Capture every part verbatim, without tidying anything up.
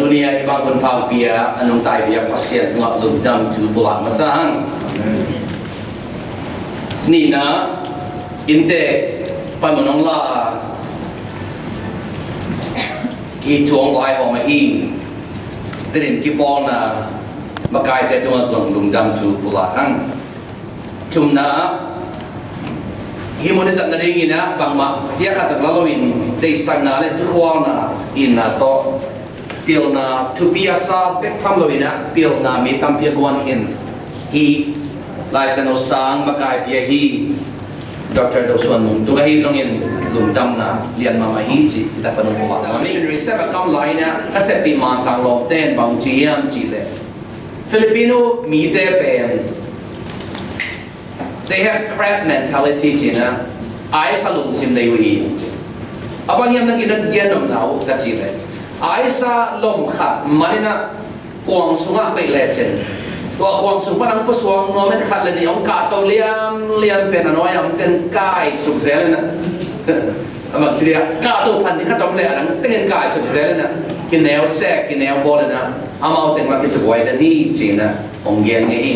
Tuni-a hih bang hun phakpi-a a nungta i biak Pasian tungah lungdam thu pulak masa hang. Nihna, innte pan manong la a, hih thu hong vaihawm ahi Tedim kipawlna makaite tungah zong lungdam thu pulak hang. Thumna, hih mun i zat nadingin ah bangmah piakhat zong la loin deihsakna le thukhualna itna tawh pilna thupi a sa bek tham loin ah pilna mi tampi a guan khin hih Lai Siangtho sang makaipi ahi Doctor Do Suan Mung tung ahi zongin lungdamna lian mahmah hi cih i takpan hong pulak nuam hi. Missionary sem a kam lai-in ah ka seppih Mangkang lawmte in bang ci hiam cih leh Filipino mite pen they have crab mentality ci-in ah, aisa lungsim nei uh hi. A bang hiam na gen nopna uh ka cih leh, aisa lom khat manin ah kuang sungah koih lecin, tua kuang sung pan hong pusuak nuam in khat le nih hong kahto liamliam pen a nuai-a omten kai suk zel in ah, a bang ci dia, kahto phan ding khat om leh a dang tengin kai suk zel in ah, kineu sek kineu bawl in ah, amau teng mah kisubuai den hi ci-in ah hong gen ngei hi.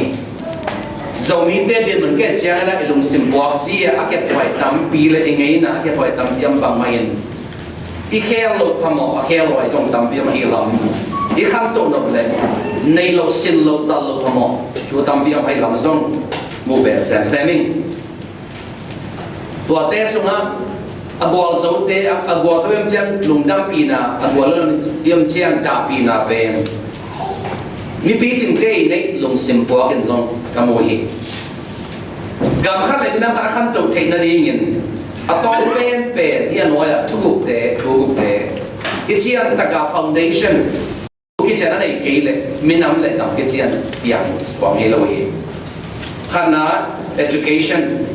Zomite dinmun kei ciangin ah i lungsim puakzi-a a kephuai tampi le i ngeina a kephuai tampi om bangmah in, i khel loh phamawh a khel huai zong tampi om ahi lam, i khantoh nop le nei loh sin loh zal loh phamawh thu tampi om ahi lam zong mu pen semsem ing. Tuate sungah a gualzote, a, a gualzo i om ciang lungdampihna, a gualzo i om ciang dahpihna pen mipi cingte i neih lungsim puak in zong ka mu hi. Gam khat le minam khat a khantoh theih nadingin a tawm penpen hi a nuai-ah thugukte, thugukte, i cian taka foundation kician a nei kei leh minam le gam kician piang suak ngei lo hi. Khatna, education.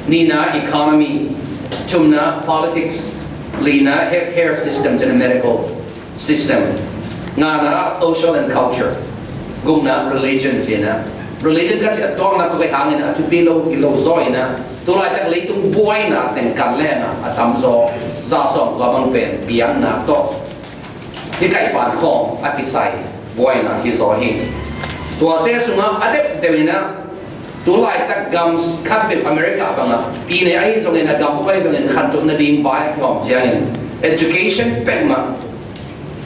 Nihna, economy. Thumna, politics. Lina, healthcare system, cina medical system. Ngana, social and culture. Gukna, religion, cina. Religion ka cih a tuakna tuk ei hangin a thupi lo i lo zaw in ah, tulaitak leitung buaina teng kan leng ah a tamzaw za sawm tua bang pen biakna tawh hih kaipan khawng a kisai buaina kizaw hi. Tuate sungah a deuhdeuh in ah, tulaitak gam khat beuh America bangah pine ahi zongin a gam bup ahi zongin khantoh nading vai a kihawm ciangin education pek mah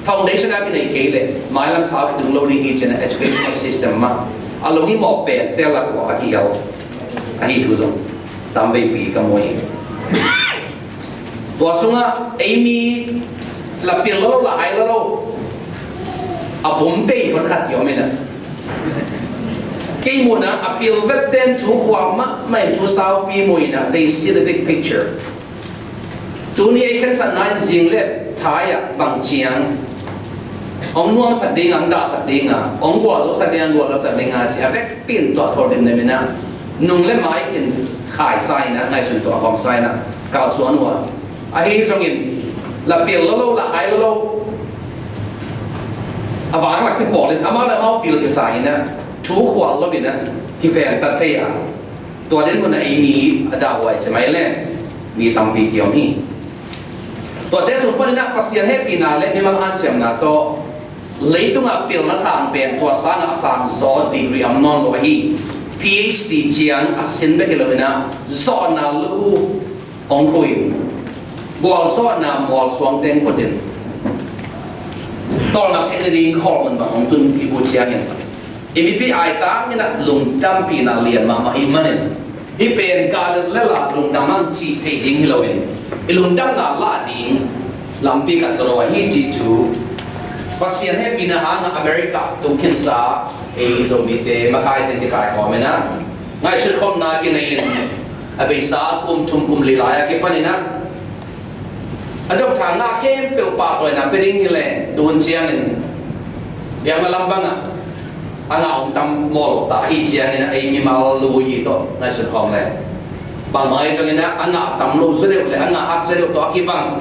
foundation a kinei kei leh mailam sau kitung lo ding hi ci-in ah educational system mah a lunghimawh pen telak uh a kihial ahi thu zong tamveipi ka mu hi. Tua sungah ei mi la pil lo lo, la hai lo lo, a bum tei hon khat i om in ah, kei muhna a pil vet ten thu khuak mahmah in thu saupi mu in ah, they see the big picture. Tuni ei khensatna in zing le thai ah bang ciang hong nuamsak ding a, hong dahsak ding a, hong gualzosak ding a, hong gualzosak ding a ci a vekpi in tua tholhim nem in ah, nung le mai khin khaisa in ah, ngaihsun tuah khawmsa in ah kalsuan uh a, ahi zongin la pil lo lo, la hai lo lo, a vanglakte pawl in amau le amau pil kisa in ah, thu khual lo in ah kiventat thei a, tua dinmun ah ei mi a dahhuai ci mai leng mi tampi kiom hi. Tuate sung panin ah Pasian hehpihna le mimal hanciamna tawh leitungah pilna sang pen tua sangah a sang zaw degree om nawn lo ahi, PhD ciang a sin bek hi lo in ah, zawhna lu hong khuh in, gualzawhna mualsuang teng khutin tawlngak theih nading khawlmun bang hong tun i kut ciangin, i mipi aitak in ah lungdampihna lian mahmah ahih manin, hih pen Galilee la lungdam hang cih theih ding hi loin, i lungdamna lah ding lampi khat zaw lo ahi cih thu Pasian hehpihna hangah America tung khinsa ei Zomite makaite kikaikhawm in ah, ngaihsut khawmna kinei in, a beisa kum thum kum li lai a kipan in ah, a doctor ngah khempeuh pahtawina pia ding hi leh tuhun ciangin biakna lam bangah a ngah hong tam mawl ta ahih ciangin ah, ei mimal lui tawh ngaihsun khawm leh bangmah ahi zongin ah, a ngah tam lo zaw deuh le a ngah hak zaw deuh tawh a kibang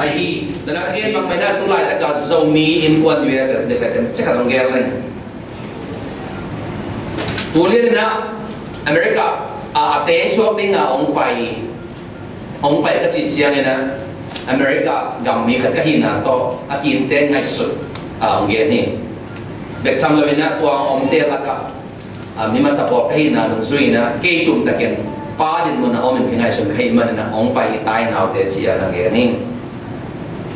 ahi. Nana gen bangmah in ah, tu laitak a Zomi innkuan U S A nasep ciamciam khat hong gen leng, tu lian in ah America a, a teng suak ding a hong pai, hong pai ka cih ciangin ah, America gam mi khat ka hihna tawh a kinte ngaihsut, a hong gen hi. Bek tham loin ah tua a omte lakah, a, mi masa pawlkhat ka hihna nung zui-in ah kei tumtakin pa dinmun a om in kingaihsun ka hih manin ah hong pai i tai naute ci-a na gen hi.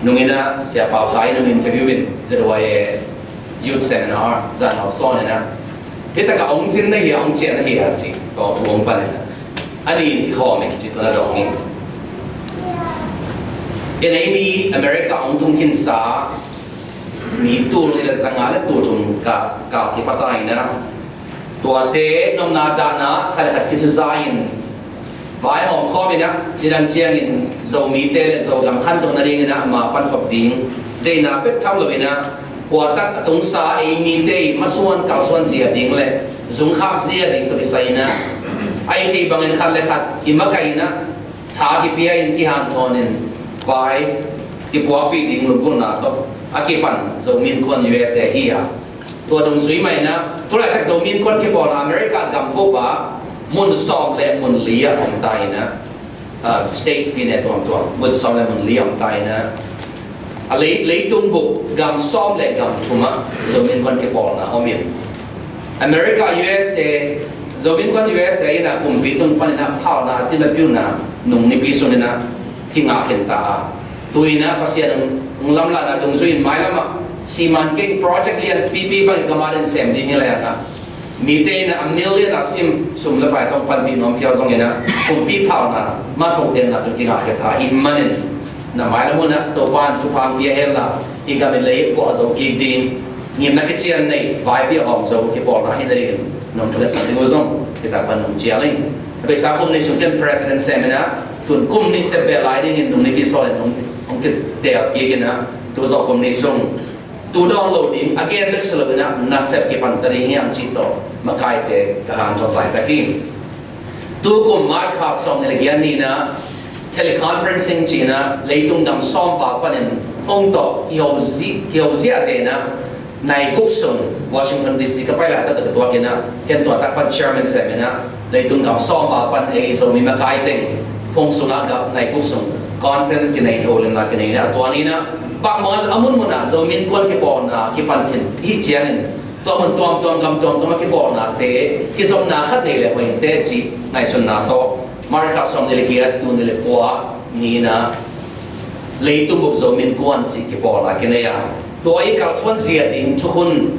Nung in ah Sia Pau Khai in hong interview in Z Y A Youth Seminar zan hau sawn in ah, hi takah hong zin na hi a, hong ciah na hi a ci, tawh thu hong pan in ah, a nih hi khawm in ci, tua na dawng hi. In ei mi America hong tung khinsa mi tul nih le zanga le tul thum kal, kal kipat in ah, tuate nopna dahna khat le khat kithuza in vaihawm khawm in ah, nidang ciangin Zomite le Zogam khantoh nadingin ah ma pankhop ding deihna bek tham loin ah, kua tak a tungsa ei mite i masuan kalsuan zia ding le zungkhak zia ding tawh kisai in ah, a i theih bangin khat le khat i makaih in ah, tha kipia in kihanthawn in vai kipuakpih ding lunggulhna tawh a kipan Zomi Innkuan U S A hi a, tua dungzui mah in ah, tu laitak Zomi Innkuan kipawlna America gambup ah mun sawm le mun li ah om ta in ah, ah, state pi ne tuamtuam mun sawm le mun li ah om ta in ah, a lei, leitung bup gam sawm le gam thum ah Zomi Innkuan kipawlna om in, America U S A, Zomi Innkuan U S A in ah kumpi tung panin ah phalna, a timhpihna nung nipi sung in ah kingah khin ta a, tu in ah Pasian hong lamlahna dungzui in mailam ah siman kei project lianpipi bang i gam adingin sem ding hi leng ah, mite in ah a million a sim sum le pai tawh panpih nuam phial zongin ah kumpi phalna, man hong tenna tung kingah khin ta ahih manin, na mailam hun ah Topa'n thupha hong pia hen la, i gam i lei puah zo kik ding, ngimna kician nei, vaipi a hawm zo kipawlna hi nadingin nong thungetsak ding uh zong hi tak pan nong cial ing. A beisa kum nih sung ken president sem in ah, tun kum nih sep beh lai dingin nung nipi sawlin hong, hong kiteel kik in ah, tu zawh kum nih sung tu dawn lo ding, a gen bek si loin ah nasep kipan ta ding hiam cih tawh makaite ka hanthawn laitak hi. Tu kum March kha sawm nih le giat ni in ah teleconferencing ci in ah leitung gam sawm val panin phone tawh kiho zi-, kiho ziahziah in ah, nai guk sung Washington D C ka pai laitak tawh ka tuak in ah, ken tua tak pan chairman sem in ah, leitung gam sawm val pan ei Zomi makai teng phone sungah gam nai guk sung conference kinei in, holimna kinei in ah, tua ni in ah bangmah a munmun ah Zomi Innkuan kipawlna kipan khin hi ciangin, tua mun tuamtuam gam tuamtuam a kipawlnate kizopna khat nei le hoih inteh cih ngaihsunna tawh March kha sawm nih le giat, tul nih le kua ni in ah leitung bup Zomi Innkuan cih kipawlna kinei a, tua i kalsuan zia ding thukhun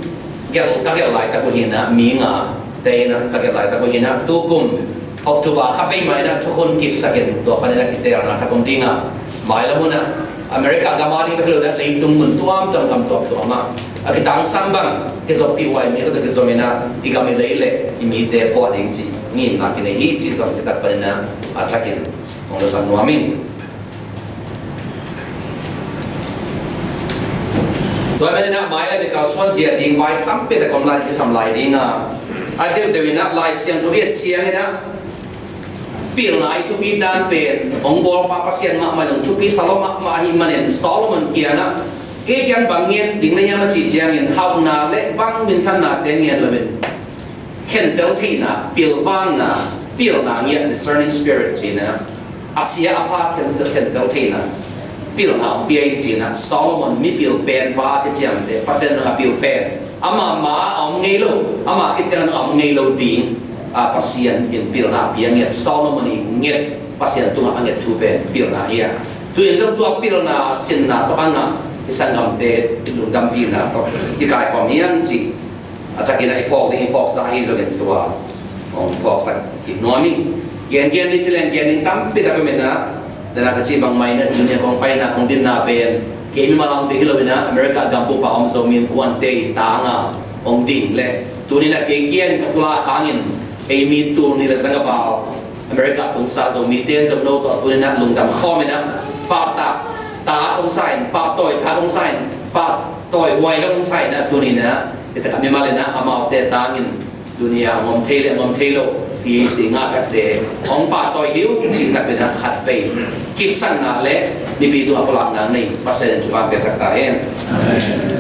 gelh, ka gelh laitak uh hi in ah, mi nga te in ah ka gelh laitak uh hi in ah, tu kum October kha pei mah in ah thukhun kipsakin tua panin ah kiteelna thak om ding a, mailam hun ah America gam ading bek hi lo in ah leitung mun tuamtuam gam tuamtuam ah a kitangsam bang kizoppih huai mi khat tawh kizom in ah i gam i lei le i mite puah ding cih ngimna kinei hi cih zong hi tak panin ah a thakin hong lawhsak nuam ing. Tua ahih manin ah mailam i kalsuan zia ding vai tampi tak om lai, kisam lai ding a, a deuhdeuh in ah Lai Siangtho i et ciangin ah pilna i thupi dan pen hong bawlpa Pasian mahmah in hong thupi sa lua mahmah ahih manin Solomon kiangah kei kiang bang ngen ding na hiam a cih ciangin hauhna le bang minthannate ngen loin khentel theihna, pilvangna, pilna ngiat, discerning spirit ci in ah, a sia a pha khen, khentel theihna pilna hong pia in ci in ah, Solomon mipil penpa a kiciamteh, Pasian in a pil pen, ama ma a om ngei lo, ama kiciang a om ngei lo ding a Pasian in pilna pia ngiat, Solomon i nget, Pasian tungah a nget thu pen pilna hi a. Tu in zong tua pilna sinna tawh a ngah i sanggamte lungdampihna tawh kikaikhawm hiam cih a thakin ah i phawk ding i phawksa ahi zongin tua hong phawksak kik nuam ing. Gengen ni ci leng gen ding tampi tak om in ah, dan a ka cih bang mah in ah tuni a kong paina kong dinna pen kei mimal lam bek hi lo in ah America gambup a om Zomi Innkuante i tang a hong ding le, tuni in ah kei kiang ka pulak hangin ei mi tul nih le zanga val America tungsa Zomite in zong no tawh tuni in ah lungdam khawm in ah, pahtak ta hong sa in, pahtawi ta hong sa in, pahtawi huai zong hong sa in ah, tuni in ah hi tak ah mimal in ah amaute tangin tuni a hong om thei le hong om thei lo, P H D ngah thakte hong pahtawi hi uh cih tak in ah khatvei kipsakna le mipi tungah pulakna nei Pasian in thupha piaksak ta hen. Amen.